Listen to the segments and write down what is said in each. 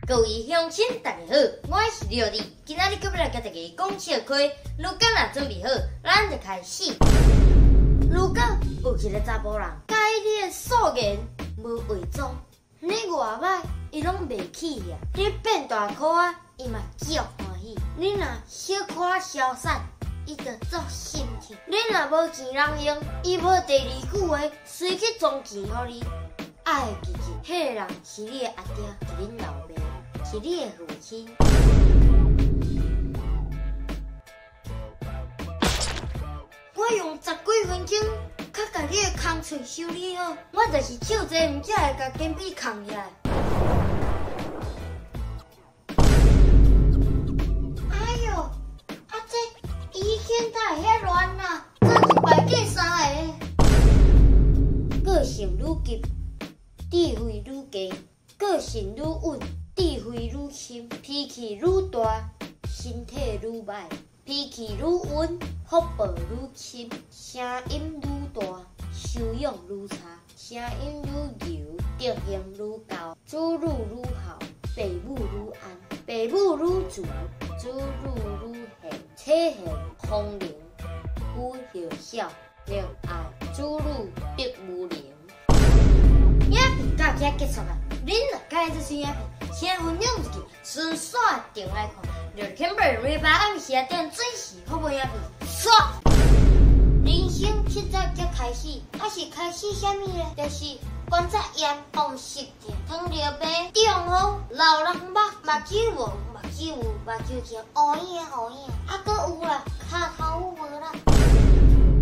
各位鄉親，大家好，我是廖麗，今仔日閣欲來共大家講笑話。如果若準備好，咱就開始。如果有一个查埔人，佮意你的素顏無化妝，你偌䆀伊攏袂起啊！你變大箍仔，伊嘛足歡喜。你若小可痟散，伊就足心疼。你若無錢通用，伊無第二句話，隨去裝錢予你。愛會記得，彼个人是你的阿爹，是恁老爸，是你的父親。我用十幾分鐘，才共你的空喙修理好。我就是手濟，毋才會共鉛筆囥起來。哎喲，啊這醫生哪會遐亂啊？做一擺計三个。個性愈急，智慧愈低；個性愈穩，智慧愈深；脾氣愈大，身體愈䆀；脾氣愈穩，福報愈深；聲音愈大，修養愈差；聲音愈柔，德行愈高；子女愈孝，父母愈安；父母愈慈，子女愈賢。體現豐齡，母後孝，溺愛子女必無能。影片到遮結束啊！恁若佮意這喙影片，請分享出去，順紲轉來看。六點禮拜暗時仔點準時發布影片。煞！人生七十才開始，啊是開始啥物咧？就是關節炎、風濕痛、糖尿病、中風、老人目、目睭無、目睭有、目睭前烏影烏影，啊閣有啦，跤頭無啦。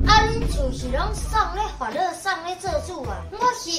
啊，恁厝是攏送咧煩惱，送咧做主啊？我是。